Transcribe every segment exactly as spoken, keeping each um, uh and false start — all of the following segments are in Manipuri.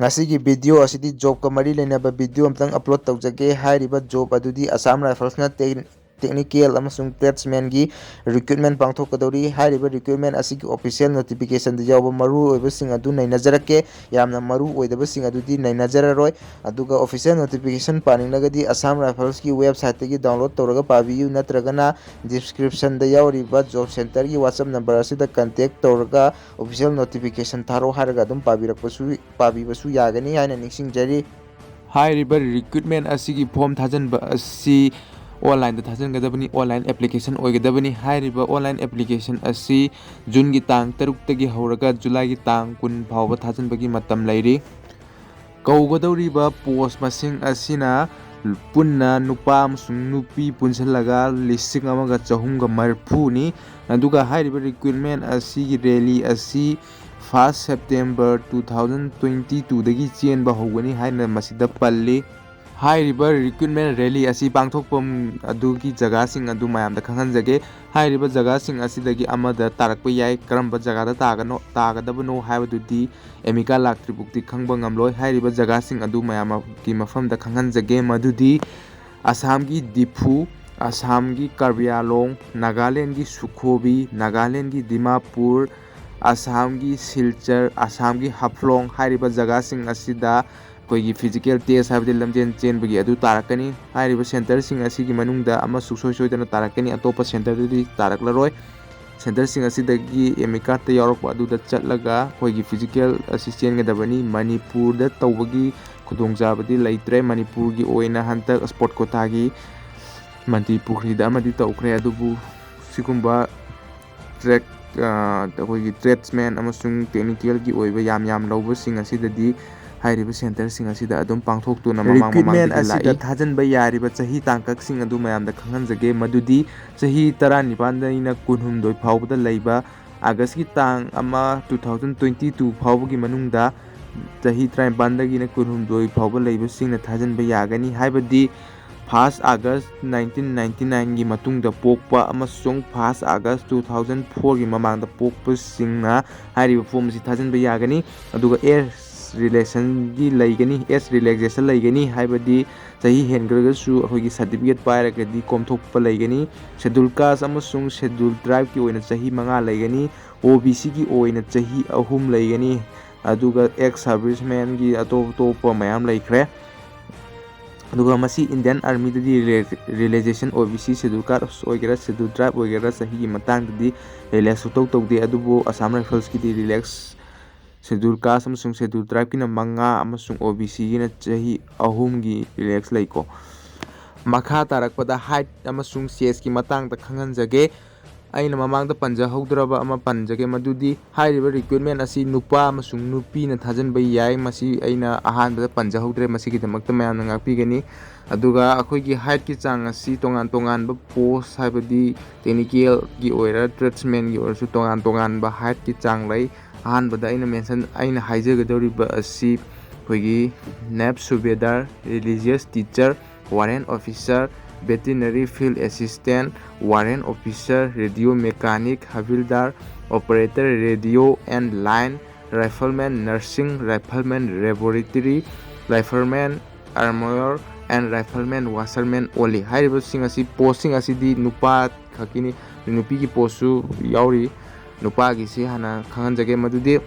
ꯉꯁꯤꯒꯤ video ꯑꯁꯤꯗꯤ jobꯀ ꯃꯔꯤ ꯂꯩꯅꯕ video ꯑꯃꯇꯪ upload ꯇꯧꯖꯒꯦ꯫ ꯍꯥꯏꯔꯤꯕ job ꯑꯗꯨꯗꯤ Assam Riflesꯅ tech-, technical ꯑꯃꯁꯨꯡ tradesmanꯒꯤ recruitment ꯄꯥꯡꯊꯣꯛꯀꯗꯧꯔꯤ꯫ ꯍꯥꯏꯔꯤꯕ recruitment ꯑꯁꯤꯒꯤ official notificationꯗ ꯌꯥꯎꯕ ꯃꯔꯨ ꯑꯣꯏꯕꯁꯤꯡ ꯑꯗꯨ ꯅꯩꯅꯖꯔꯛꯀꯦ꯫ ꯌꯥꯝꯅ ꯃꯔꯨ ꯑꯣꯏꯗꯕꯁꯤꯡ ꯑꯗꯨꯗꯤ ꯅꯩꯅꯖꯔꯔꯣꯏ꯫ ꯑꯗꯨꯒ official notification ꯄꯥꯅꯤꯡꯂꯒꯗꯤ Assam Riflesꯀꯤ websiteꯇꯒꯤ download ꯇꯧꯔꯒ ꯄꯥꯕꯤꯌꯨ, ꯅꯠꯇ꯭ꯔꯒꯅ descriptionꯗ ꯌꯥꯎꯔꯤꯕ job centreꯒꯤ WhatsApp number ꯑꯁꯤꯗ contact ꯇꯧꯔꯒ official notification ꯊꯥꯔꯛꯑꯣ ꯍꯥꯏꯔꯒ ꯑꯗꯨꯝ ꯄꯥꯕꯤꯔꯛꯄꯁꯨ, ꯄꯥꯕꯤꯕꯁꯨ ꯌꯥꯒꯅꯤ ꯍꯥꯏꯅ ꯅꯤꯡꯁꯤꯡꯖꯔꯤ꯫ ꯍꯥꯏꯔꯤꯕ recruitment ꯑꯁꯤꯒꯤ form ꯊꯥꯖꯤꯟꯕ ꯑꯁꯤ onlineꯗ ꯊꯥꯖꯤꯟꯒꯗꯕꯅꯤ, online application ꯑꯣꯏꯒꯗꯕꯅꯤ꯫ ꯍꯥꯏꯔꯤꯕ online application ꯑꯁꯤ Juneꯒꯤ ꯇꯥꯡ ꯇꯔꯨꯛꯇꯒꯤ ꯍꯧꯔꯒ Julyꯒꯤ ꯇꯥꯡ ꯀꯨꯟ ꯐꯥꯎꯕ ꯊꯥꯖꯤꯟꯕꯒꯤ ꯃꯇꯝ ꯂꯩꯔꯤ꯫ ꯀꯧꯒꯗꯧꯔꯤꯕ post ꯃꯁꯤꯡ ꯑꯁꯤꯅ ꯄꯨꯟꯅ ꯅꯨꯄꯥ ꯑꯃꯁꯨꯡ ꯅꯨꯄꯤ ꯄꯨꯟꯁꯤꯜꯂꯒ ꯂꯤꯁꯤꯡ ꯑꯃꯒ ꯆꯍꯨꯝꯒ ꯃꯔꯤꯐꯨꯅꯤ꯫ ꯑꯗꯨꯒ ꯍꯥꯏꯔꯤꯕ recruitment ꯑꯁꯤꯒꯤ rally ꯑꯁꯤ first September two thousand twenty twoꯗꯒꯤ ꯆꯦꯟꯕ ꯍꯧꯒꯅꯤ ꯍꯥꯏꯅ ꯃꯁꯤꯗ ꯄꯜꯂꯤ꯫ ꯍꯥꯏꯔꯤꯕ recruitment rally ꯑꯁꯤ ꯄꯥꯡꯊꯣꯛꯐꯝ ꯑꯗꯨꯒꯤ ꯖꯒꯥꯁꯤꯡ ꯑꯗꯨ ꯃꯌꯥꯝꯗ ꯈꯪꯍꯟꯖꯒꯦ꯫ ꯍꯥꯏꯔꯤꯕ ꯖꯒꯥꯁꯤꯡ ꯑꯁꯤꯗꯒꯤ ꯑꯃꯗ ꯇꯥꯔꯛꯄ ꯌꯥꯏ꯫ ꯀꯔꯝꯕ ꯖꯒꯥꯗ ꯇꯥꯒꯅꯣ, ꯇꯥꯒꯗꯕꯅꯣ ꯍꯥꯏꯕꯗꯨꯗꯤ ꯑꯦꯃꯤꯀꯥ ꯂꯥꯛꯇ꯭ꯔꯤꯐꯥꯎꯗꯤ ꯈꯪꯕ ꯉꯝꯂꯣꯏ꯫ ꯍꯥꯏꯔꯤꯕ ꯖꯒꯥꯁꯤꯡ ꯑꯗꯨ ꯃꯌꯥꯝꯒꯤ ꯃꯐꯝꯗ ꯈꯪꯍꯟꯖꯒꯦ, ꯃꯗꯨꯗꯤ ꯑꯁꯥꯝꯒꯤ ꯗꯤꯐꯨ, ꯑꯁꯥꯝꯒꯤ ꯀꯥꯔꯕꯤ ꯑꯥꯡꯂꯣꯡ, ꯅꯥꯒꯥꯂꯦꯟꯒꯤ ꯁꯨꯈꯣꯕꯤ, ꯅꯥꯒꯥꯂꯦꯟꯒꯤ ꯗꯤꯃꯥꯄꯨꯔ, ꯑꯁꯥꯝꯒꯤ ꯁꯤꯜꯆꯔ, ꯑꯁꯥꯝꯒꯤ ꯍꯥꯐꯂꯣꯡ ꯍꯥꯏꯔꯤꯕ ꯖꯒꯥꯁꯤꯡ ꯑꯁꯤꯗ ꯑꯩꯈꯣꯏꯒꯤ physical test ꯍꯥꯏꯕꯗꯤ ꯂꯝꯖꯦꯟ ꯆꯦꯟꯕꯒꯤ ꯑꯗꯨ ꯇꯥꯔꯛꯀꯅꯤ꯫ ꯍꯥꯏꯔꯤꯕ centreꯁꯤꯡ ꯑꯁꯤꯒꯤ ꯃꯅꯨꯡꯗ ꯑꯃ ꯁꯨꯡꯁꯣꯏ ꯁꯣꯏꯗꯅ ꯇꯥꯔꯛꯀꯅꯤ, ꯑꯇꯣꯞꯄ centreꯗꯨꯗꯤ ꯇꯥꯔꯛꯂꯔꯣꯏ꯫ Centreꯁꯤꯡ ꯑꯁꯤꯗꯒꯤ ꯑꯦꯃꯤꯀꯥꯔꯠꯇ ꯌꯥꯎꯔꯛꯄ ꯑꯗꯨꯗ ꯆꯠꯂꯒ ꯑꯩꯈꯣꯏꯒꯤ physical ꯑꯁꯤ ꯆꯦꯟꯒꯗꯕꯅꯤ꯫ ꯃꯅꯤꯄꯨꯔꯗ ꯇꯧꯕꯒꯤ ꯈꯨꯗꯣꯡꯆꯥꯕꯗꯤ ꯂꯩꯇ꯭ꯔꯦ꯫ ꯃꯅꯤꯄꯨꯔꯒꯤ ꯑꯣꯏꯅ ꯍꯟꯗꯛ sport quotaꯒꯤ ꯃꯟꯇ꯭ꯔꯤ ꯄꯨꯈ꯭ꯔꯤꯗ ꯑꯃꯗꯤ ꯇꯧꯈ꯭ꯔꯦ, ꯑꯗꯨꯕꯨ ꯁꯤꯒꯨꯝꯕ track, ꯑ, ꯑꯩꯈꯣꯏꯒꯤ tradesman ꯑꯃꯁꯨꯡ technicalꯒꯤ ꯑꯣꯏꯕ ꯌꯥꯝ ꯌꯥꯝ ꯂꯧꯕꯁꯤꯡ ꯑꯁꯤꯗꯗꯤ ꯍꯥꯏꯔꯤꯕ centreꯁꯤꯡ ꯑꯁꯤꯗ ꯑꯗꯨꯝ ꯄꯥꯡꯊꯣꯛꯇꯨꯅ ꯃꯃꯥꯡ recruitment ꯃꯃꯥꯡꯗꯒꯤ ꯑꯁꯤꯗ ꯂꯥꯛꯏ꯫ ꯊꯥꯖꯤꯟꯕ ꯌꯥꯔꯤꯕ ꯆꯍꯤ ꯇꯥꯡꯀꯛꯁꯤꯡ ꯑꯗꯨ ꯃꯌꯥꯝꯗ ꯈꯪꯍꯟꯖꯒꯦ, ꯃꯗꯨꯗꯤ ꯆꯍꯤ ꯇꯔꯥꯅꯤꯄꯥꯟꯗꯒꯤꯅ ꯀꯨꯟꯍꯨꯝꯗꯣꯏ ꯐꯥꯎꯕꯗ ꯂꯩꯕ, Augustꯀꯤ ꯇꯥꯡ ꯑꯃ, two thousand twenty two ꯐꯥꯎꯕꯒꯤ ꯃꯅꯨꯡꯗ ꯆꯍꯤ ꯇꯔꯥꯅꯤꯄꯥꯟꯗꯒꯤꯅ ꯀꯨꯟꯍꯨꯝꯗꯣꯏ ꯐꯥꯎꯕ ꯂꯩꯕꯁꯤꯡꯅ ꯊꯥꯖꯤꯟꯕ ꯌꯥꯒꯅꯤ, ꯍꯥꯏꯕꯗꯤ first August nineteen ninety nineꯒꯤ ꯃꯇꯨꯡꯗ ꯄꯣꯛꯄ ꯑꯃꯁꯨꯡ first August two thousand fourꯒꯤ ꯃꯃꯥꯡꯗ ꯄꯣꯛꯄꯁꯤꯡꯅ ꯍꯥꯏꯔꯤꯕ form ꯑꯁꯤ ꯊꯥꯖꯤꯟꯕ ꯌꯥꯒꯅꯤ꯫ ꯑꯗꯨꯒ age ꯔꯤꯂꯦꯛꯁꯟꯒꯤ ꯂꯩꯒꯅꯤ, ꯑꯦꯖ ꯔꯤꯂꯦꯛꯁꯦꯁꯟ ꯂꯩꯒꯅꯤ, ꯍꯥꯏꯕꯗꯤ ꯆꯍꯤ ꯍꯦꯟꯈ꯭ꯔꯒꯁꯨ ꯑꯩꯈꯣꯏꯒꯤ ꯁꯥꯔꯇꯤꯐꯤꯀꯦꯠ ꯄꯥꯏꯔꯒꯗꯤ ꯀꯣꯝꯊꯣꯛꯄ ꯂꯩꯒꯅꯤ꯫ ꯁꯦꯗꯨꯜ ꯀꯥꯁ ꯑꯃꯁꯨꯡ ꯁꯦꯗꯨꯜ ꯇ꯭ꯔꯥꯏꯕꯀꯤ ꯑꯣꯏꯅ ꯆꯍꯤ ꯃꯉꯥ ꯂꯩꯒꯅꯤ꯫ ꯑꯣ ꯕꯤ ꯁꯤꯒꯤ ꯑꯣꯏꯅ ꯆꯍꯤ ꯑꯍꯨꯝ ꯂꯩꯒꯅꯤ꯫ ꯑꯗꯨꯒ ꯑꯦꯛꯁ ꯁꯥꯔꯚꯤꯁꯃꯦꯟꯒꯤ ꯑꯇꯣꯞ ꯑꯇꯣꯞꯄ ꯃꯌꯥꯝ ꯂꯩꯈ꯭ꯔꯦ꯫ ꯑꯗꯨꯒ ꯃꯁꯤ ꯏꯟꯗꯤꯌꯟ ꯑꯥꯔꯃꯤꯗꯗꯤ ꯔꯤꯂꯦꯛꯁꯦꯁꯟ, ꯑꯣ ꯕꯤ ꯁꯤ, ꯁꯦꯗꯨꯜ ꯀꯥꯁ ꯑꯣꯏꯒꯦꯔꯥ, ꯁꯦꯗꯨꯜ ꯇ꯭ꯔꯥꯏꯕ ꯑꯣꯏꯒꯦꯔꯥ, ꯆꯍꯤꯒꯤ ꯃꯇꯥꯡꯗꯗꯤ ꯔꯤꯂꯦꯛꯁ ꯁꯨꯇꯧ ꯇꯧꯗꯦ꯫ ꯑꯗꯨꯕꯨ ꯑꯁꯥꯝ ꯔꯥꯏꯐꯜꯁꯀꯤꯗꯤ ꯔꯤꯂꯦꯛꯁ, ꯁꯦꯗꯨꯜ ꯀꯥꯁ ꯑꯃꯁꯨꯡ ꯁꯦꯗꯨꯜ ꯇ꯭ꯔꯥꯏꯕꯀꯤꯅ ꯃꯉꯥ ꯑꯃꯁꯨꯡ ꯑꯣ ꯕꯤ ꯁꯤꯒꯤꯅ ꯆꯍꯤ ꯑꯍꯨꯝꯒꯤ ꯔꯤꯂꯦꯛꯁ ꯂꯩꯀꯣ꯫ ꯃꯈꯥ ꯇꯥꯔꯛꯄꯗ ꯍꯥꯏꯠ ꯑꯃꯁꯨꯡ ꯆꯦꯁꯀꯤ ꯃꯇꯥꯡꯗ ꯈꯪꯍꯟꯖꯒꯦ꯫ ꯑꯩꯅ ꯃꯃꯥꯡꯗ ꯄꯟꯖꯍꯧꯗ꯭ꯔꯕ ꯑꯃ ꯄꯟꯖꯒꯦ, ꯃꯗꯨꯗꯤ ꯍꯥꯏꯔꯤꯕ ꯔꯤꯀ꯭ꯔꯨꯠꯃꯦꯟ ꯑꯁꯤ ꯅꯨꯄꯥ ꯑꯃꯁꯨꯡ ꯅꯨꯄꯤꯅ ꯊꯥꯖꯤꯟꯕ ꯌꯥꯏ꯫ ꯃꯁꯤ ꯑꯩꯅ ꯑꯍꯥꯟꯕꯗ ꯄꯟꯖꯍꯧꯗ꯭ꯔꯦ, ꯃꯁꯤꯒꯤꯗꯃꯛꯇ ꯃꯌꯥꯝꯅ ꯉꯥꯛꯄꯤꯒꯅꯤ꯫ ꯑꯗꯨꯒ ꯑꯩꯈꯣꯏꯒꯤ ꯍꯥꯏꯠꯀꯤ ꯆꯥꯡ ꯑꯁꯤ ꯇꯣꯉꯥꯟ ꯇꯣꯉꯥꯟꯕ ꯄꯣꯁ, ꯍꯥꯏꯕꯗꯤ ꯇꯦꯛꯅꯤꯀꯦꯜꯒꯤ ꯑꯣꯏꯔ ꯇ꯭ꯔꯦꯗꯁꯃꯦꯟꯒꯤ ꯑꯣꯏꯔꯁꯨ ꯇꯣꯉꯥꯟ ꯇꯣꯉꯥꯟꯕ ꯍꯥꯏꯠꯀꯤ ꯆꯥꯡ ꯂꯩ꯫ ꯑꯍꯥꯟꯕꯗ ꯑꯩꯅ ꯃꯦꯟꯁꯟ, ꯑꯩꯅ ꯍꯥꯏꯖꯒꯗꯧꯔꯤꯕ ꯑꯁꯤ ꯑꯩꯈꯣꯏꯒꯤ Naib Subedar, religious teacher, warrant officer, veterinary field assistant, warrant officer, radio mechanic, havildar, operator radio and line, rifleman nursing, rifleman laboratory, rifleman armourer and rifleman washerman only. ꯍꯥꯏꯔꯤꯕꯁꯤꯡ ꯑꯁꯤ, ꯄꯣꯁꯁꯤꯡ ꯑꯁꯤꯗꯤ ꯅꯨꯄꯥ ꯈꯛꯀꯤꯅꯤ, ꯅꯨꯄꯤꯒꯤ ꯄꯣꯁꯁꯨ ꯌꯥꯎꯔꯤ꯫ ꯅꯨꯄꯥꯒꯤꯁꯤ ꯍꯥꯟꯅ ꯈꯪꯍꯟꯖꯒꯦ, ꯃꯗꯨꯗꯤ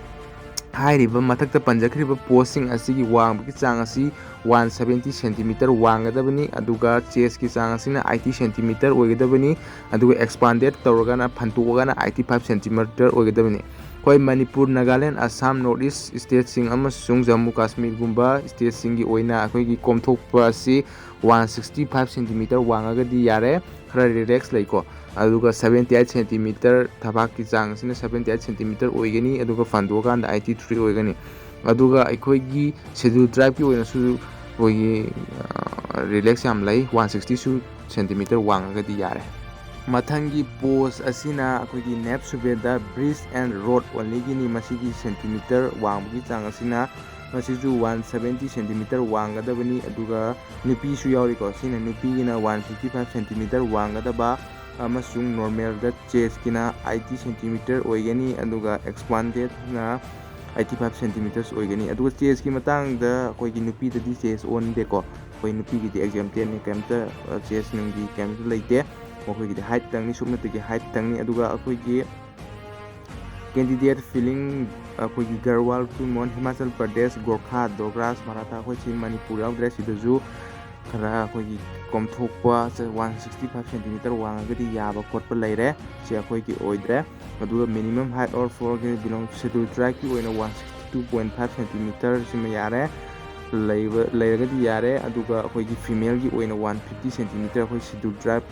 ꯍꯥꯏꯔꯤꯕ ꯃꯊꯛꯇ ꯄꯟꯖꯈ꯭ꯔꯤꯕ ꯄꯣꯁꯁꯤꯡ ꯑꯁꯤꯒꯤ ꯋꯥꯡꯕꯒꯤ ꯆꯥꯡ ꯑꯁꯤ ꯋꯥꯟ ꯁꯕꯦꯟꯇꯤ ꯁꯦꯟꯇꯤꯃꯤꯇꯔ ꯋꯥꯡꯒꯗꯕꯅꯤ, ꯑꯗꯨꯒ ꯆꯦꯁꯀꯤ ꯆꯥꯡ ꯑꯁꯤꯅ ꯑꯥꯏꯇꯤ ꯁꯦꯟꯇꯤꯃꯤꯇꯔ ꯑꯣꯏꯒꯗꯕꯅꯤ, ꯑꯗꯨꯒ ꯑꯦꯛꯁꯄꯥꯟꯗꯦꯠ ꯇꯧꯔꯒꯅ, ꯐꯟꯇꯣꯛꯑꯒꯅ ꯑꯥꯏꯇꯤ ꯐꯥꯏꯚ ꯁꯦꯟꯇꯤꯃꯤꯇꯔ ꯑꯣꯏꯒꯗꯕꯅꯤ꯫ ꯑꯩꯈꯣꯏ ꯃꯅꯤꯄꯨꯔ, ꯅꯥꯒꯥꯂꯦꯟ, ꯑꯁꯥꯝ, ꯅꯣꯔꯠ ꯏꯁ ꯁ꯭ꯇꯦꯠꯁꯤꯡ ꯑꯃꯁꯨꯡ ꯖꯝꯃꯨ ꯀꯥꯁꯃꯤꯔꯒꯨꯝꯕ ꯁ꯭ꯇꯦꯠꯁꯤꯡꯒꯤ ꯑꯣꯏꯅ ꯑꯩꯈꯣꯏꯒꯤ ꯀꯣꯝꯊꯣꯛꯄ ꯑꯁꯤ ꯋꯥꯟ ꯁꯤꯛꯁꯇꯤ ꯐꯥꯏꯚ ꯁꯦꯟꯇꯤꯃꯤꯇꯔ ꯋꯥꯡꯉꯒꯗꯤ ꯌꯥꯔꯦ, ꯈꯔ ꯔꯤꯂꯦꯛꯁ ꯂꯩꯀꯣ꯫ ꯑꯗꯨꯒ ꯁꯕꯦꯟꯇꯤ ꯑꯩꯠ ꯁꯦꯟꯇꯤꯃꯤꯇꯔ, ꯊꯕꯥꯛꯀꯤ ꯆꯥꯡ ꯑꯁꯤꯅ ꯁꯕꯦꯟꯇꯤ ꯑꯩꯠ ꯁꯦꯟꯇꯤꯃꯤꯇꯔ ꯑꯣꯏꯒꯅꯤ, ꯑꯗꯨꯒ ꯐꯟꯗꯣꯛꯑꯀꯥꯟꯗ ꯑꯥꯏꯇꯤ ꯊ꯭ꯔꯤ ꯑꯣꯏꯒꯅꯤ꯫ ꯑꯗꯨꯒ ꯑꯩꯈꯣꯏꯒꯤ ꯁꯦꯗꯨꯜ ꯇ꯭ꯔꯥꯏꯕꯀꯤ ꯑꯣꯏꯅꯁꯨ ꯑꯩꯈꯣꯏꯒꯤ, ꯑ, ꯔꯤꯂꯦꯛꯁ ꯌꯥꯝ ꯂꯩ, ꯋꯥꯟ ꯁꯤꯛꯁꯇꯤꯁꯨ ꯁꯦꯟꯇꯤꯃꯤꯇꯔ ꯋꯥꯡꯉꯒꯗꯤ ꯌꯥꯔꯦ꯫ ꯃꯊꯪꯒꯤ ꯄꯣꯁ ꯑꯁꯤꯅ ꯑꯩꯈꯣꯏꯒꯤ ꯅꯦꯞ ꯁꯨꯕꯦꯗꯥꯔ, ꯕ꯭ꯔꯤꯖ ꯑꯦꯟ ꯔꯣꯗ ꯑꯣꯟꯂꯤꯒꯤꯅꯤ꯫ ꯃꯁꯤꯒꯤ ꯁꯦꯟꯇꯤꯃꯤꯇꯔ ꯋꯥꯡꯕꯒꯤ ꯆꯥꯡ ꯑꯁꯤꯅ, ꯃꯁꯤꯁꯨ ꯋꯥꯟ ꯁꯕꯦꯟꯇꯤ ꯁꯦꯟꯇꯤꯃꯤꯇꯔ ꯋꯥꯡꯒꯗꯕꯅꯤ, ꯑꯗꯨꯒ ꯅꯨꯄꯤꯁꯨ ꯌꯥꯎꯔꯤꯀꯣ꯫ ꯁꯤꯅ ꯅꯨꯄꯤꯒꯤꯅ ꯋꯥꯟ ꯐꯤꯐꯇꯤ ꯐꯥꯏꯚ ꯁꯦꯟꯇꯤꯃꯤꯇꯔ ꯋꯥꯡꯒꯗꯕ ꯑꯃꯁꯨꯡ ꯅꯣꯔꯃꯦꯜꯗ ꯆꯦꯁꯀꯤꯅ ꯑꯥꯏꯇꯤ ꯁꯦꯟꯇꯤꯃꯤꯇꯔ ꯑꯣꯏꯒꯅꯤ, ꯑꯗꯨꯒ ꯑꯦꯛꯁꯄꯥꯟꯗꯦꯠꯅ eighty five centimeters ꯑꯣꯏꯒꯅꯤ꯫ ꯑꯗꯨꯒ chest ꯀꯤ ꯃꯇꯥꯡꯗ ꯑꯩꯈꯣꯏꯒꯤ ꯅꯨꯄꯤꯗꯗꯤ chest ꯑꯣꯟꯗꯦꯀꯣ, ꯑꯩꯈꯣꯏ ꯅꯨꯄꯤꯒꯤꯗꯤ exempted ꯅꯤ, ꯀꯩꯝꯇ chest ꯅꯨꯡꯒꯤ ꯀꯩꯝꯇ ꯂꯩꯇꯦ꯫ ꯃꯈꯣꯏꯒꯤꯗꯤ height ꯇꯪꯅꯤ, ꯁꯨꯞꯅꯇꯒꯤ height ꯇꯪꯅꯤ꯫ ꯑꯗꯨꯒ ꯑꯩꯈꯣꯏꯒꯤ candidate filling ꯑꯩꯈꯣꯏꯒꯤ ꯒꯔꯋꯥꯜ, ꯈꯨꯃꯣꯟ, ꯍꯤꯃꯥꯆꯜ ꯄ꯭ꯔꯗꯦꯁ, ꯒꯣꯔꯈꯥ, ꯗꯣꯒ꯭ꯔꯥꯁ, ꯃꯔꯥꯊꯥ, ꯑꯩꯈꯣꯏ ꯁꯤ ꯃꯅꯤꯄꯨꯔ ꯌꯥꯎꯗ꯭ꯔꯦ꯫ ꯁꯤꯗꯁꯨ ꯈꯔ ꯑꯩꯈꯣꯏꯒꯤ ꯀꯣꯝꯊꯣꯛꯄ, one sixty five centimeter ꯋꯥꯡꯉꯒꯗꯤ ꯌꯥꯕ ꯈꯣꯠꯄ ꯂꯩꯔꯦ꯫ ꯁꯤ ꯑꯩꯈꯣꯏꯒꯤ ꯑꯣꯏꯗ꯭ꯔꯦ꯫ ꯑꯗꯨꯒ minimum height or for belong schedule tribe ꯀꯤ ꯑꯣꯏꯅ one sixty two point five centimeter ꯁꯤꯃ ꯌꯥꯔꯦ, ꯂꯩꯕ ꯂꯩꯔꯒꯗꯤ ꯌꯥꯔꯦ꯫ ꯑꯗꯨꯒ ꯑꯩꯈꯣꯏꯒꯤ female ꯒꯤ ꯑꯣꯏꯅ one fifty centimeter, ꯑꯩꯈꯣꯏ schedule tribe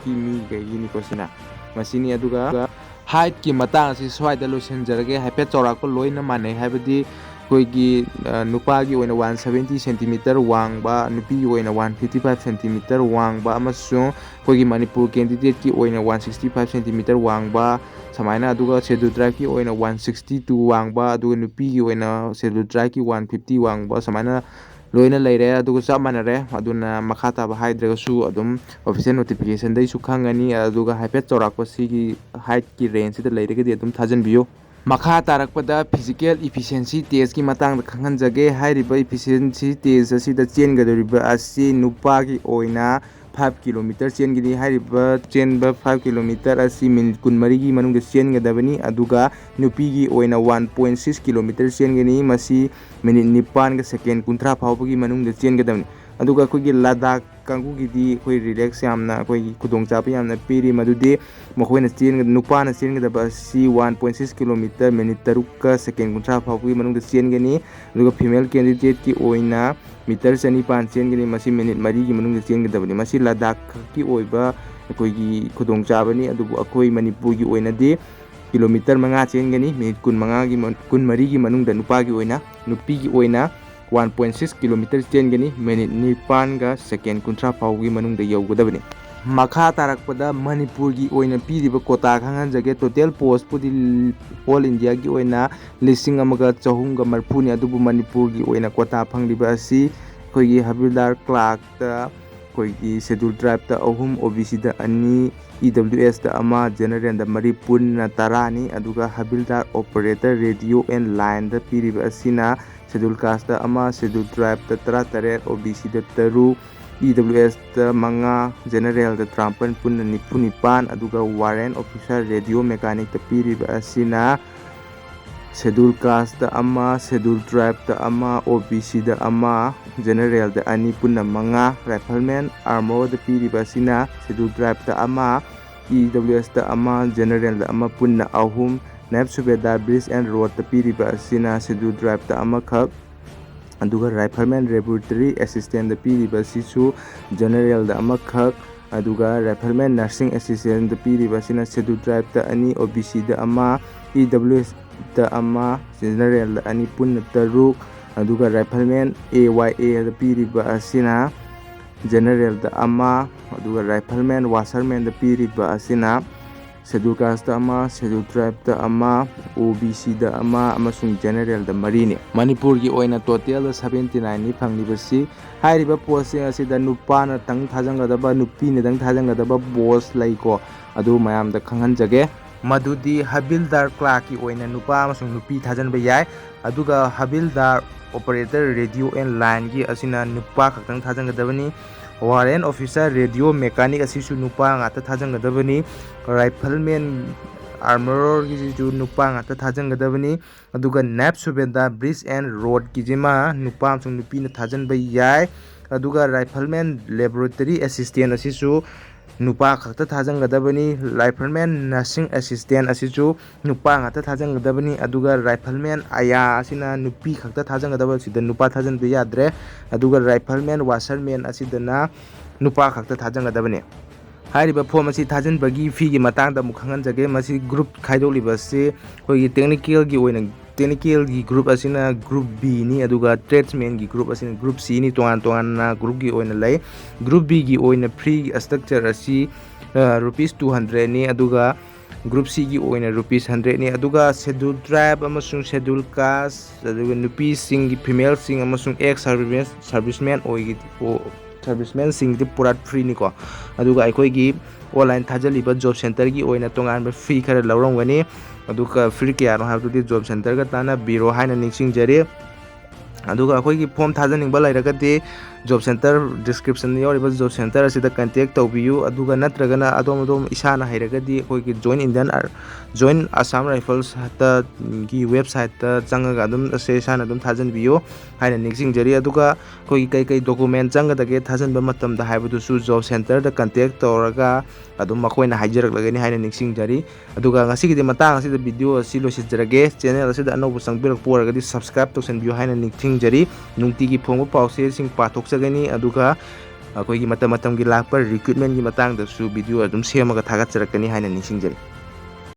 ꯀꯤ ꯃꯤꯈꯩꯒꯤꯅꯤꯀꯣ ꯁꯤꯅ꯫ ꯃꯁꯤꯅꯤ꯫ ꯑꯗꯨꯒ height ꯀꯤ ꯃꯇꯥꯡ ꯑꯁꯤ ꯁ꯭ꯋꯥꯏꯗ ꯂꯣꯏꯁꯤꯟꯖꯔꯒꯦ꯫ ꯍꯥꯏꯐꯦꯠ ꯆꯥꯎꯔꯥꯛꯄ ꯂꯣꯏꯅ ꯃꯥꯟꯅꯩ, ꯍꯥꯏꯕꯗꯤ ꯑꯩꯈꯣꯏꯒꯤ, ꯑ, ꯅꯨꯄꯥꯒꯤ ꯑꯣꯏꯅ one seventy centimeter ꯋꯥꯡꯕ, ꯅꯨꯄꯤꯒꯤ ꯑꯣꯏꯅ one fifty five centimeter ꯋꯥꯡꯕ, ꯑꯃꯁꯨꯡ ꯑꯩꯈꯣꯏꯒꯤ ꯃꯅꯤꯄꯨꯔ candidate ꯀꯤ ꯑꯣꯏꯅ one sixty five centimeter ꯋꯥꯡꯕ ꯁꯨꯃꯥꯏꯅ, ꯑꯗꯨꯒ schedule tribe ꯀꯤ ꯑꯣꯏꯅ one sixty two ꯋꯥꯡꯕ, ꯑꯗꯨꯒ ꯅꯨꯄꯤꯒꯤ ꯑꯣꯏꯅ schedule tribe ꯀꯤ one fifty ꯋꯥꯡꯕ ꯁꯨꯃꯥꯏꯅ ꯂꯣꯏꯅ ꯂꯩꯔꯦ꯫ ꯑꯗꯨꯒ ꯆꯞ ꯃꯥꯟꯅꯔꯦ꯫ ꯑꯗꯨꯅ ꯃꯈꯥ ꯇꯥꯕ ꯍꯥꯏꯗ꯭ꯔꯒꯁꯨ ꯑꯗꯨꯝ official notification ꯗꯩꯁꯨ ꯈꯪꯉꯅꯤ꯫ ꯑꯗꯨꯒ ꯍꯥꯏꯐꯦꯠ ꯆꯥꯎꯔꯥꯛꯄ ꯁꯤꯒꯤ height ꯀꯤ range ꯁꯤꯗ ꯂꯩꯔꯒꯗꯤ ꯑꯗꯨꯝ ꯊꯥꯖꯤꯟꯕꯤꯌꯨ꯫ ꯃꯈꯥ ꯇꯥꯔꯛꯄꯗ physical efficiency test ꯀꯤ ꯃꯇꯥꯡꯗ ꯈꯪꯍꯟꯖꯒꯦ꯫ ꯍꯥꯏꯔꯤꯕ efficiency test ꯑꯁꯤꯗ ꯆꯦꯟꯒꯗꯧꯔꯤꯕ ꯑꯁꯤ ꯅꯨꯄꯥꯒꯤ ꯑꯣꯏꯅ five kilometer ꯆꯦꯟꯒꯅꯤ꯫ ꯍꯥꯏꯔꯤꯕ ꯆꯦꯟꯕ five kilometer ꯑꯁꯤ minute ꯀꯨꯟꯃꯔꯤꯒꯤ ꯃꯅꯨꯡꯗ ꯆꯦꯟꯒꯗꯕꯅꯤ꯫ ꯑꯗꯨꯒ ꯅꯨꯄꯤꯒꯤ ꯑꯣꯏꯅ one point six kilometer ꯆꯦꯟꯒꯅꯤ꯫ ꯃꯁꯤ minute ꯅꯤꯄꯥꯟꯒ second ꯀꯨꯟꯊ꯭ꯔꯥ ꯐꯥꯎꯕꯒꯤ ꯃꯅꯨꯡꯗ ꯆꯦꯟꯒꯗꯕꯅꯤ꯫ ꯑꯗꯨꯒ ꯑꯩꯈꯣꯏꯒꯤ ꯂꯗꯥꯈ ꯀꯥꯡꯕꯨꯒꯤꯗꯤ ꯑꯩꯈꯣꯏ relax ꯌꯥꯝꯅ, ꯑꯩꯈꯣꯏꯒꯤ ꯈꯨꯗꯣꯡꯆꯥꯕ ꯌꯥꯝꯅ ꯄꯤꯔꯤ꯫ ꯃꯗꯨꯗꯤ ꯃꯈꯣꯏꯅ ꯆꯦꯟꯒ-, ꯅꯨꯄꯥꯅ ꯆꯦꯟꯒꯗꯕ ꯑꯁꯤ one point six kilometer minute ꯇꯔꯨꯛꯀ second ꯀꯨꯟꯊ꯭ꯔꯥ ꯐꯥꯎꯕꯒꯤ ꯃꯅꯨꯡꯗ ꯆꯦꯟꯒꯅꯤ꯫ ꯑꯗꯨꯒ female candidate ꯀꯤ ꯑꯣꯏꯅ meter ꯆꯅꯤꯄꯥꯟ ꯆꯦꯟꯒꯅꯤ꯫ ꯃꯁꯤ minute ꯃꯔꯤꯒꯤ ꯃꯅꯨꯡꯗ ꯆꯦꯟꯒꯗꯕꯅꯤ꯫ ꯃꯁꯤ ꯂꯗꯥꯈꯀꯤ ꯑꯣꯏꯕ ꯑꯩꯈꯣꯏꯒꯤ ꯈꯨꯗꯣꯡꯆꯥꯕꯅꯤ꯫ ꯑꯗꯨꯕꯨ ꯑꯩꯈꯣꯏ ꯃꯅꯤꯄꯨꯔꯒꯤ ꯑꯣꯏꯅꯗꯤ kilometer ꯃꯉꯥ ꯆꯦꯟꯒꯅꯤ꯫ Minute ꯀꯨꯟꯃꯉꯥꯒꯤ ꯃ-, ꯀꯨꯟꯃꯔꯤꯒꯤ ꯃꯅꯨꯡꯗ ꯅꯨꯄꯥꯒꯤ ꯑꯣꯏꯅ, ꯅꯨꯄꯤꯒꯤ ꯑꯣꯏꯅ one point six kilometer ꯆꯦꯟꯒꯅꯤ꯫ Minute ꯅꯤꯄꯥꯟꯒ second ꯀꯨꯟꯊ꯭ꯔꯥ ꯐꯥꯎꯕꯒꯤ ꯃꯅꯨꯡꯗ ꯌꯧꯒꯗꯕꯅꯤ꯫ ꯃꯈꯥ ꯇꯥꯔꯛꯄꯗ ꯃꯅꯤꯄꯨꯔꯒꯤ ꯑꯣꯏꯅ ꯄꯤꯔꯤꯕ quota ꯈꯪꯍꯟꯖꯒꯦ꯫ Total post ꯄꯨꯗꯤ all India ꯒꯤ ꯑꯣꯏꯅ ꯂꯤꯁꯤꯡ ꯑꯃꯒ ꯆꯍꯨꯝꯒ ꯃꯔꯤꯐꯨꯅꯤ, ꯑꯗꯨꯕꯨ ꯃꯅꯤꯄꯨꯔꯒꯤ ꯑꯣꯏꯅ quota ꯐꯪꯂꯤꯕ ꯑꯁꯤ ꯑꯩꯈꯣꯏꯒꯤ ꯍꯕꯤꯜꯗꯥꯔ clerk ꯇ, ꯑꯩꯈꯣꯏꯒꯤ schedule tribe ꯇ ꯑꯍꯨꯝ, O B C ꯗ ꯑꯅꯤ, ꯏ ꯗꯕ꯭ꯂꯤꯎ ꯑꯦꯁꯇ ꯑꯃ, ꯖꯦꯅꯔꯦꯜꯗ ꯃꯔꯤ, ꯄꯨꯟꯅ ꯇꯔꯥꯅꯤ꯫ ꯑꯗꯨꯒ ꯍꯕꯤꯜꯗꯥꯔ ꯑꯣꯄꯔꯦꯇꯔ ꯔꯦꯗꯤꯑꯣ ꯑꯦꯟ ꯂꯥꯏꯟꯗ ꯄꯤꯔꯤꯕ ꯑꯁꯤꯅ ꯁꯦꯗꯨꯜ ꯀꯥꯁꯇ ꯑꯃ, ꯁꯦꯗꯨꯜ ꯇ꯭ꯔꯥꯏꯕꯇ ꯇꯔꯥꯇꯔꯦꯠ, ꯑꯣ ꯕꯤ ꯁꯤꯗ ꯇꯔꯨꯛ, ꯏ ꯗꯕ꯭ꯂꯤꯎ ꯑꯦꯁꯇ ꯃꯉꯥ, ꯖꯦꯅꯔꯦꯜꯗ ꯇꯔꯥꯃꯥꯄꯟ, ꯄꯨꯟꯅ ꯅꯤꯐꯨ ꯅꯤꯄꯥꯟ꯫ ꯑꯗꯨꯒ ꯋꯥꯔꯦꯟ ꯑꯣꯐꯤꯁꯥꯔ ꯔꯦꯗꯤꯑꯣ ꯃꯦꯀꯥꯅꯤꯛꯇ ꯄꯤꯔꯤꯕ ꯑꯁꯤꯅ ꯁꯦꯗꯨꯜ ꯀꯥꯁꯇ ꯑꯃ, ꯁꯦꯗꯨꯜ ꯇ꯭ꯔꯥꯏꯕꯇ ꯑꯃ, ꯑꯣ ꯕꯤ ꯁꯤꯗ ꯑꯃ, ꯖꯦꯅꯔꯦꯜꯗ ꯑꯅꯤ, ꯄꯨꯟꯅ ꯃꯉꯥ꯫ ꯔꯥꯏꯐꯜꯃꯦꯟ ꯑꯥꯔꯃꯣꯔꯗ ꯄꯤꯔꯤꯕ ꯑꯁꯤꯅ ꯁꯦꯗꯨꯜ ꯇ꯭ꯔꯥꯏꯕꯇ ꯑꯃ, ꯏ ꯗꯕ꯭ꯂꯤꯎ ꯑꯦꯁꯇ ꯑꯃ, ꯖꯦꯅꯔꯦꯜꯗ ꯑꯃ, ꯄꯨꯟꯅ ꯑꯍꯨꯝ꯫ ꯅꯥꯏꯕ ꯁꯨꯕꯦꯗꯥꯔ ꯕ꯭ꯔꯤꯖ ꯑꯦꯟ ꯔꯣꯗꯇ ꯄꯤꯔꯤꯕ ꯑꯁꯤꯅ ꯁꯦꯗꯨꯜ ꯇ꯭ꯔꯥꯏꯕꯇ ꯑꯃꯈꯛ꯫ ꯑꯗꯨꯒ ꯔꯥꯏꯐꯜꯃꯦꯟ ꯂꯦꯕꯣꯔꯦꯇꯔꯤ ꯑꯦꯁꯤꯁꯇꯦꯟꯗ ꯄꯤꯔꯤꯕ ꯑꯁꯤꯁꯨ ꯖꯦꯅꯔꯦꯜꯗ ꯑꯃꯈꯛ꯫ ꯑꯗꯨꯒ ꯔꯥꯏꯐꯜꯃꯦꯟ ꯅꯔꯁꯤꯡ ꯑꯦꯁꯤꯁꯇꯦꯟꯗ ꯄꯤꯔꯤꯕ ꯑꯁꯤꯅ ꯁꯦꯗꯨꯜ ꯇ꯭ꯔꯥꯏꯕꯇ ꯑꯅꯤ, ꯑꯣ ꯕꯤ ꯁꯤꯗ ꯑꯃ, ꯏ ꯗꯕ꯭ꯂꯤꯎ ꯑꯦꯁꯇ ꯑꯃ, ꯖꯦꯅꯔꯦꯜꯗ ꯑꯅꯤ, ꯄꯨꯟꯅ ꯇꯔꯨꯛ꯫ ꯑꯗꯨꯒ ꯔꯥꯏꯐꯜꯃꯦꯟ ꯑꯦ ꯋꯥꯏ ꯑꯦꯗ ꯄꯤꯔꯤꯕ ꯑꯁꯤꯅ ꯖꯦꯅꯔꯦꯜꯗ ꯑꯃ, ꯑꯗꯨꯒ ꯔꯥꯏꯐꯜꯃꯦꯟ ꯋꯥꯁꯔꯃꯦꯟꯗ ꯄꯤꯔꯤꯕ ꯑꯁꯤꯅ ꯁꯦꯗꯨꯜ ꯀꯥꯁꯇ ꯑꯃ, ꯁꯦꯗꯨꯜ ꯇ꯭ꯔꯥꯏꯕꯇ ꯑꯃ, ꯑꯣ ꯕꯤ ꯁꯤꯗ ꯑꯃ ꯑꯃꯁꯨꯡ ꯖꯦꯅꯔꯦꯜꯗ ꯃꯔꯤꯅꯤ꯫ ꯃꯅꯤꯄꯨꯔꯒꯤ ꯑꯣꯏꯅ ꯇꯣꯇꯦꯜꯗ ꯁꯚꯦꯟꯇꯤ ꯅꯥꯏꯟꯅꯤ ꯐꯪꯂꯤꯕꯁꯤ꯫ ꯍꯥꯏꯔꯤꯕ ꯄꯣꯁꯁꯤꯡ ꯑꯁꯤꯗ ꯅꯨꯄꯥꯅꯇꯪ ꯊꯥꯖꯟꯒꯗꯕ, ꯅꯨꯄꯤꯅꯗꯪ ꯊꯥꯖꯟꯒꯗꯕ ꯄꯣꯁ ꯂꯩꯀꯣ, ꯑꯗꯨ ꯃꯌꯥꯝꯗ ꯈꯪꯍꯟꯖꯒꯦ꯫ ꯃꯗꯨꯗꯤ ꯍꯕꯤꯜꯗꯥꯔ ꯀ꯭ꯂꯥꯔꯛꯀꯤ ꯑꯣꯏꯅ ꯅꯨꯄꯥ ꯑꯃꯁꯨꯡ ꯅꯨꯄꯤ ꯊꯥꯖꯟꯕ ꯌꯥꯏ꯫ ꯑꯗꯨꯒ ꯍꯕꯤꯜꯗꯥꯔ ꯑꯣꯄꯔꯦꯇꯔ ꯔꯦꯗꯤꯑꯣ ꯑꯦꯟ ꯂꯥꯏꯟꯒꯤ ꯑꯁꯤꯅ ꯅꯨꯄꯥ ꯈꯛꯇꯪ ꯊꯥꯖꯟꯒꯗꯕꯅꯤ꯫ ꯋꯥꯔꯦꯟ ꯑꯣꯐꯤꯁꯥꯔ ꯔꯦꯗꯤꯑꯣ ꯃꯦꯀꯥꯅꯤꯛ ꯑꯁꯤꯁꯨ ꯅꯨꯄꯥ ꯉꯥꯛꯇ ꯊꯥꯖꯟꯒꯗꯕꯅꯤ꯫ ꯔꯥꯏꯐꯜꯃꯦꯟ ꯑꯥꯔꯃꯔꯣꯔꯒꯤꯁꯤꯁꯨ ꯅꯨꯄꯥ ꯉꯥꯛꯇ ꯊꯥꯖꯟꯒꯗꯕꯅꯤ꯫ ꯑꯗꯨꯒ ꯅꯥꯏꯕ ꯁꯨꯕꯦꯗꯥꯔ ꯕ꯭ꯔꯤꯖ ꯑꯦꯟ ꯔꯣꯗꯀꯤꯁꯤꯃ ꯅꯨꯄꯥ ꯑꯃꯁꯨꯡ ꯅꯨꯄꯤꯅ ꯊꯥꯖꯟꯕ ꯌꯥꯏ꯫ ꯑꯗꯨꯒ ꯔꯥꯏꯐꯜꯃꯦꯟ ꯂꯦꯕꯣꯔꯦꯇꯔꯤ ꯑꯦꯁꯤꯁꯇꯦꯟ ꯑꯁꯤꯁꯨ ꯅꯨꯄꯥ ꯈꯛꯇ ꯊꯥꯖꯟꯒꯗꯕꯅꯤ꯫ ꯔꯥꯏꯐꯜꯃꯦꯟ ꯅꯔꯁꯤꯡ ꯑꯦꯁꯤꯁꯇꯦꯟ ꯑꯁꯤꯁꯨ ꯅꯨꯄꯥ ꯉꯥꯛꯇ ꯊꯥꯖꯟꯒꯗꯕꯅꯤ꯫ ꯑꯗꯨꯒ ꯔꯥꯏꯐꯜꯃꯦꯟ ꯑꯌꯥ ꯑꯁꯤꯅ ꯅꯨꯄꯤ ꯈꯛꯇ ꯊꯥꯖꯟꯒꯗꯕ, ꯁꯤꯗ ꯅꯨꯄꯥ ꯊꯥꯖꯟꯕ ꯌꯥꯗ꯭ꯔꯦ꯫ ꯑꯗꯨꯒ ꯔꯥꯏꯐꯜꯃꯦꯟ ꯋꯥꯁꯔꯃꯦꯟ ꯑꯁꯤꯗꯅ ꯅꯨꯄꯥ ꯈꯛꯇ ꯊꯥꯖꯟꯒꯗꯕꯅꯤ꯫ ꯍꯥꯏꯔꯤꯕ ꯐꯣꯝ ꯑꯁꯤ ꯊꯥꯖꯤꯟꯕꯒꯤ ꯐꯤꯒꯤ ꯃꯇꯥꯡꯗ ꯑꯃꯨꯛ ꯈꯪꯍꯟꯖꯒꯦ꯫ ꯃꯁꯤ ꯒ꯭ꯔꯨꯞ ꯈꯥꯏꯗꯣꯛꯂꯤꯕ ꯑꯁꯤ ꯑꯩꯈꯣꯏꯒꯤ ꯇꯦꯛꯅꯤꯀꯦꯜꯒꯤ ꯑꯣꯏꯅ, ꯇꯦꯛꯅꯤꯀꯦꯜꯒꯤ ꯒ꯭ꯔꯨꯞ ꯑꯁꯤꯅ ꯒ꯭ꯔꯨꯞ ꯕꯤꯅꯤ, ꯑꯗꯨꯒ ꯇ꯭ꯔꯦꯗꯁꯃꯦꯟꯒꯤ ꯒ꯭ꯔꯨꯞ ꯑꯁꯤꯅ ꯒ꯭ꯔꯨꯞ ꯁꯤꯅꯤ꯫ ꯇꯣꯉꯥꯟ ꯇꯣꯉꯥꯟꯅ ꯒ꯭ꯔꯨꯞꯀꯤ ꯑꯣꯏꯅ ꯂꯩ꯫ ꯒ꯭ꯔꯨꯞ ꯕꯤꯒꯤ ꯑꯣꯏꯅ ꯐ꯭ꯔꯤ ꯁ꯭ꯇ꯭ꯔꯛꯆꯔ ꯑꯁꯤ ꯔꯨꯄꯤꯁ ꯇꯨ ꯍꯟꯗ꯭ꯔꯦꯠꯅꯤ, ꯑꯗꯨꯒ ꯒ꯭ꯔꯨꯞ ꯁꯤꯒꯤ ꯑꯣꯏꯅ ꯔꯨꯄꯤꯁ ꯍꯟꯗ꯭ꯔꯦꯠꯅꯤ꯫ ꯑꯗꯨꯒ ꯁꯦꯗꯨꯜ ꯇ꯭ꯔꯥꯏꯕ ꯑꯃꯁꯨꯡ ꯁꯦꯗꯨꯜ ꯀꯥꯁ, ꯑꯗꯨꯒ ꯅꯨꯄꯤꯁꯤꯡꯒꯤ, ꯐꯤꯃꯦꯜꯁꯤꯡ ꯑꯃꯁꯨꯡ ꯑꯦꯛꯁ ꯁꯥꯔꯚꯤꯁ, ꯁꯥꯔꯚꯤꯁꯃꯦꯟ ꯑꯣꯏꯒꯤ-, ꯑꯣ-, ꯁꯔꯚꯤꯁꯃꯦꯟꯁꯤꯡꯗꯤ ꯄꯨꯔꯥ ꯐ꯭ꯔꯤꯅꯤꯀꯣ꯫ ꯑꯗꯨꯒ ꯑꯩꯈꯣꯏꯒꯤ ꯑꯣꯟꯂꯥꯏꯟ ꯊꯥꯖꯤꯜꯂꯤꯕ ꯖꯣꯕ ꯁꯦꯟꯇꯔꯒꯤ ꯑꯣꯏꯅ ꯇꯣꯉꯥꯟꯕ ꯐꯤ ꯈꯔ ꯂꯧꯔꯝꯒꯅꯤ꯫ ꯑꯗꯨꯒ ꯐꯤ ꯀꯌꯥꯅꯣ ꯍꯥꯏꯕꯗꯨꯗꯤ ꯖꯣꯕ ꯁꯦꯟꯇꯔꯒ ꯇꯥꯟꯅꯕꯤꯔꯣ ꯍꯥꯏꯅ ꯅꯤꯡꯁꯤꯡꯖꯔꯤ꯫ ꯑꯗꯨꯒ ꯑꯩꯈꯣꯏꯒꯤ ꯐꯣꯝ ꯊꯥꯖꯅꯤꯡꯕ ꯂꯩꯔꯒꯗꯤ ꯖꯣꯕ ꯁꯦꯟꯇꯔ, ꯗꯤꯁꯀ꯭ꯔꯤꯞꯁꯟꯗ ꯌꯥꯎꯔꯤꯕ ꯖꯣꯕ ꯁꯦꯟꯇꯔ ꯑꯁꯤꯗ ꯀꯟꯇꯦꯛ ꯇꯧꯕꯤꯌꯨ꯫ ꯑꯗꯨꯒ ꯅꯠꯇ꯭ꯔꯒꯅ ꯑꯗꯣꯝ ꯑꯗꯣꯝ ꯏꯁꯥꯅ ꯍꯩꯔꯒꯗꯤ ꯑꯩꯈꯣꯏꯒꯤ ꯖꯣꯏꯟ ꯏꯟꯗꯤꯌꯟ ꯑꯥꯔ-, ꯖꯣꯏꯟ ꯑꯁꯥꯝ ꯔꯥꯏꯐꯜꯁꯇꯒꯤ ꯋꯦꯕꯁꯥꯏꯠꯇ ꯆꯪꯉꯒ ꯑꯗꯨꯝ ꯑꯁꯦ ꯏꯁꯥꯅ ꯑꯗꯨꯝ ꯊꯥꯖꯤꯟꯕꯤꯌꯨ ꯍꯥꯏꯅ ꯅꯤꯡꯁꯤꯡꯖꯔꯤ꯫ ꯑꯗꯨꯒ ꯑꯩꯈꯣꯏꯒꯤ ꯀꯩ ꯀꯩ ꯗꯣꯀꯨꯃꯦꯟ ꯆꯪꯒꯗꯒꯦ ꯊꯥꯖꯤꯟꯕ ꯃꯇꯝꯗ ꯍꯥꯏꯕꯗꯨꯁꯨ ꯖꯣꯕ ꯁꯦꯟꯇꯔꯗ ꯀꯟꯇꯦꯛ ꯇꯧꯔꯒ ꯑꯗꯨꯝ ꯃꯈꯣꯏꯅ ꯍꯥꯏꯖꯔꯛꯂꯒꯅꯤ ꯍꯥꯏꯅ ꯅꯤꯡꯁꯤꯡꯖꯔꯤ꯫ ꯑꯗꯨꯒ ꯉꯁꯤꯒꯤꯗꯤ ꯃꯇꯥꯡ ꯑꯁꯤꯗ ꯚꯤꯗꯤꯑꯣ ꯑꯁꯤ ꯂꯣꯏꯁꯤꯟꯖꯔꯒꯦ꯫ ꯆꯦꯅꯦꯜ ꯑꯁꯤꯗ ꯑꯅꯧꯕ ꯆꯪꯕꯤꯔꯛꯄ ꯑꯣꯏꯔꯒꯗꯤ ꯁꯕꯁꯀ꯭ꯔꯥꯏꯕ ꯇꯧꯁꯤꯟꯕꯤꯌꯨ ꯍꯥꯏꯅ ꯅꯤꯡꯁꯤꯡꯖꯔꯤ꯫ ꯅꯨꯡꯇꯤꯒꯤ ꯐꯣꯡꯕ ꯄꯥꯎꯆꯦꯁꯤꯡ ꯄꯥꯊꯣꯛꯆꯒꯅꯤ꯫ ꯑꯗꯨꯒ ꯑꯩꯈꯣꯏꯒꯤ ꯃꯇꯝ ꯃꯇꯝꯒꯤ ꯂꯥꯛꯄ ꯔꯤꯀ꯭ꯔꯨꯠꯃꯦꯟꯒꯤ ꯃꯇꯥꯡꯗꯁꯨ ꯚꯤꯗꯤꯑꯣ ꯑꯗꯨꯝ ꯁꯦꯝꯃꯒ ꯊꯥꯒꯠꯆꯔꯛꯀꯅꯤ ꯍꯥꯏꯅ ꯅꯤꯡꯁꯤꯡꯖꯔꯤ꯫